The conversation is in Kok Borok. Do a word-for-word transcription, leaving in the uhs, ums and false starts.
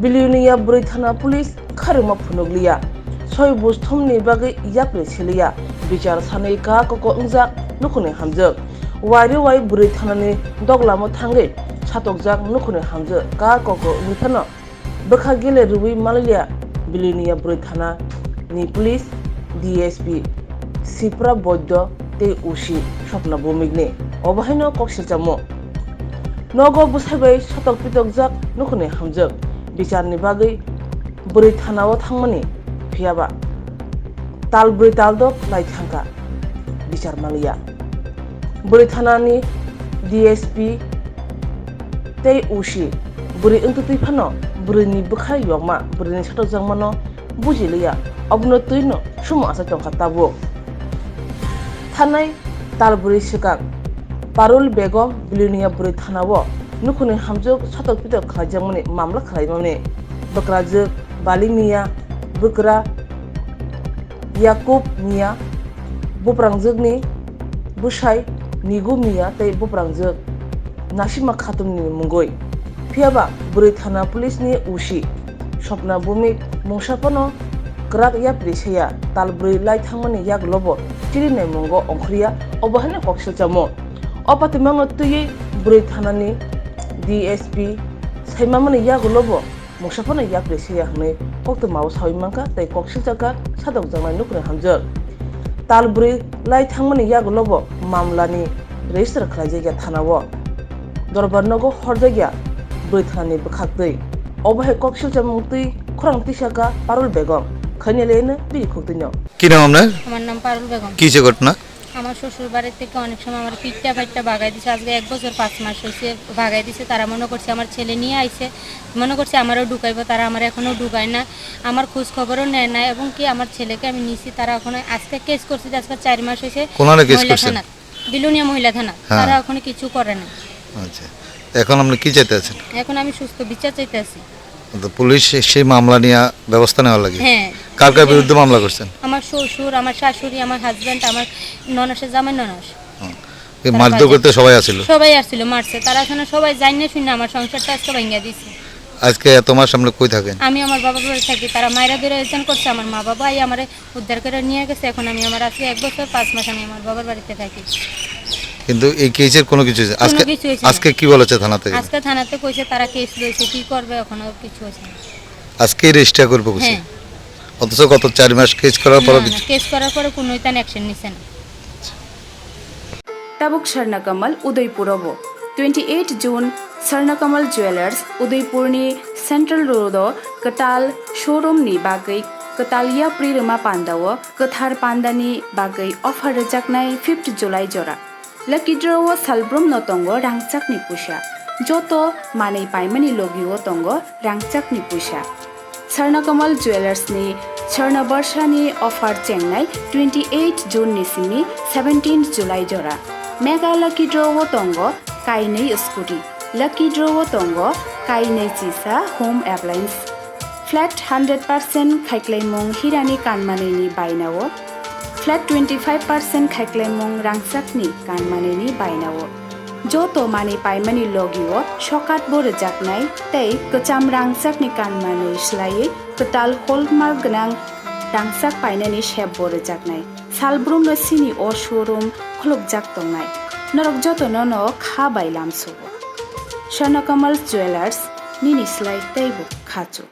Bilonia bwrwi thana police kharwngma phunukliya. Soi buj thumni bagwi yapri siliya. Bichar sanwi ka koko wngjak nukhungni hamjwk. Wairwi wai bwrwi thanani doglamo thangwi satokjak nukhungni hamjwk ka koko wngwi phano bwkha gele rwui manliya. Bilonia bwrwi thana ni police, D S P Sipra Boiddo tei O C Swapna Bhowmikni obo haino kok silchamo. Nogo bwsai bai sotok pitokjak nukhungni hamjwk bicharni bagwi bwrwi thanao thangmani, phiyaba tal bwrwi tal dok lai thangkha, bichar manliya. Bwrwi thanani D S P tei O C bwrwi wngtwi twi phano bwrwini bwkha yokma bwrwini satokjakmano bujiliya, obono twino sumo achai tongkha tabuk. Thanai tal bwrwi swkang Parul Begum Bilonia bwrwi thanao nukhungni hamjwk sotok pitok khlaijakmani mamla khlaimani. Bwkrajwk Bali Miya, bwkra Yakub Miya, buprangjwkni bwsai Nigu Miya tei buprangjwk Nasima Khatunni mungwi. Phiyaba bwrwi thana police ni O C Swapna Bhowmik mungsa phano kwrak yapri saya, tal bwrwi lai thangmani yagulobo chirinai mungo ongkhorya, obo haino kok silchamo. O patimangno twiwi bwrwi thanani D S P saimamani yagulobo mungsa phano yapri saya hwnwi koktwmao saui mankha tei kok silchakha sadokjaknai nukhungni hamjwk. Tal bwrwi lai thangmani yagulobo mamlani register khlaijakya thanao. Dorbar nogo horjakya bwrwi thanani bwkhaktwi. Obo hai kok silchamung twi khorang tisaka Parul Begum. Khaineleno bini khuktwino. কি নাম আপনার? আমার নাম পারুল বেগম। কি যে ঘটনা? আমার শ্বশুর বাড়ি থেকে অনেক সময় আমার পিঠটা ফাইটটা বাগাই দিছে। আজকে এক বছর পাঁচ মাস হয়েছে বাগাই দিছে। তারা মনে করছে আমার ছেলে নিয়ে আইছে, মনে করছে আমারও ঢুকাইবো, তারা আমার এখনো ঢুকায় না। আমার খোঁজ খবরও নেয় না, এবং কি আমার ছেলেকে আমি নিছি, তারা এখনো আজকে কেস করছে যে আজকে চার মাস হয়েছে। কোনারে কেস মহিলা করছেন? থানাত, বিলোনিয়া মহিলা থানা। হ্যাঁ। তারা এখনো কিছু করে না। আচ্ছা, এখন আপনি কি চাইতে আছেন? এখন আমি সুস্থ বিচার চাইতে আছি। তো পুলিশ সে-, সেই মামলা নিয়ে ব্যবস্থা নেওয়ার লাগে? হ্যাঁ। কার কার বিরুদ্ধে মামলা করছেন? আমার শ্বশুর, আমার শাশুড়ি, আমার হাজবেন্ড, আমার ননসের জামাই ননস। হুম। এই তারা মারধর পাঁচজন। করতে সবাই আসছিল? সবাই আসছিল, মারছে। তারা এখানে সবাই জানি না শুনে আমার সংসারটা আজকে ভাঙিয়া দিছে। আজকে এত মাস আপনি কই থাকেন? আমি আমার বাবার বাড়ি থাকি। তারা মাইরা ধরে এজন করছে, আমার মা বাবা আই আমারে উদ্ধার করে নিয়ে গেছে। এখন আমি আমার আজকে এক বছর পাঁচ মাস আমি আমার বাবার বাড়িতে থাকি। কিন্তু এই কেসের কোনো কিছু হয়েছে? কোনো আজকে, কিছু হয়েছে না। আজকে কি বলেছে থানা থেকে? আজকে থানাতে কইছে তারা কেস লইছে, কি করবে এখনো কিছু হয়েছে না। আজকেই রেজিস্টার করবে বলছে? হ্যাঁ। অথচ গত চার মাস কেস করার পরও না, কিছু? না, কেস করার পরে কোনো ইতান অ্যাকশন নিছে না। Tabuk Swarnakamal Udaipur o bo. Twenty eight June Swarnakamal Jewelers Udaipur ni Central Road o kwtal showroom ni bagwi kwtal yapri rwma panda o kwthar panda ni bagwi offer rwjaknai fifth July jora. Lucky draw o salbrum no tongo rangchak ni puisa. Joto manwi paimani logi o tongo rangchak ni puisa. Swarnakamal Jewelers ni Swarna Barsha ni offer chengnai twenty eight June ni simi seventeen July jora. Mega Lucky Draw o tongo kainwi scooty. Lucky Draw o tongo kainwi chisa home appliance. Flat hundred percent khaiklaimung hirani kanmanwi ni baina o. Flat twenty five percent khaiklaimung rangchak ni kanmanwi ni baina o. Joto manwi paimani logi o sokat bo rwjaknai tei kwcham rangchak ni kanmanwi swlaiwi kwtal hallmark gwnang rangchak painani sep bo rwjaknai. Salbrum no sini o showroom khulukjak tongnai. Norok joto no no kha bai lamsugo. Swarnakamal Jewelers, nini slai teibo khachuk.